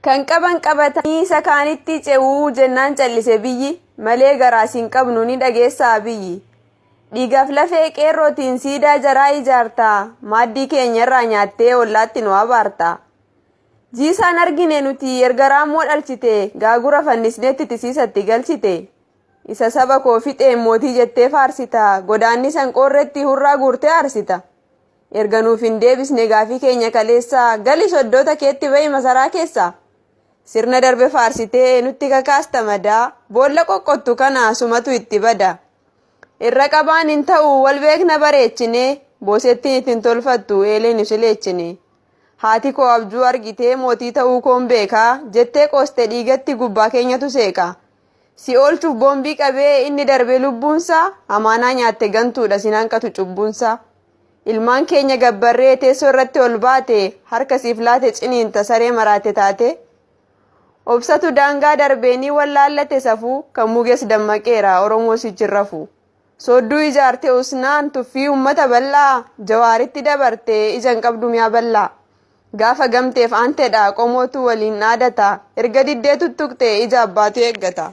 Kan qaban qabatanii isa kaanitti ce'uu jennaan callise biyyi malee garaas hin qabnu ni dhageessaa biyyi. Dhiigaaf lafee qeerrootiin siidaa jaraa ijaartaa maaddii keenyarraa nyaattee ollaatti nu abaarta. Jiisaan argine nuti erga raammoo dhalchite gaagura fannisneetti tisiisatti galchite. Isa saba koo fixeen mootii jettee faarsita godaanni sanqoorretti hurraa guurtee aarsita. Erga nuuf hin deebisne gaafii keenya kaleessaa gali soddoota keetti bahi masaraa keessaa. Sirna darbe faarsitee nutti kakaasta madaa boolla qoqqottu kana sumatu itti bada. Irra qabaan hin ta'u wal beekna bareechine boosettiin ittiin tolfattu eeleen isileechine. Haati koo abjuu argitee mootii ta'uu koon beekaa jettee qooste dhiigatti gubbaa keenyatu seeqa. Si oolchuuf boombii qabee inni darbe lubbuunsaa amaanaa nyaatte gantuudha sin hanqatu cubbuunsaa. Ilmaan keenya gabbarree teessoo irratti ol baate harka siif laate ciniinta saree maraate taate. Obsatu daangaa darbeenii wallaallate safuu kan muges dammaqeera Oromoo sichirrafu. Soodduu ijaarte usnaan tuffii uummata bal'aa jawaaritti dabarte ija hin qabdu mi'a bal'aa. Gaafa gamteef aanteedha qomootu waliin dhaadata erga diddee tuttuqte ija abbaatu eeggata.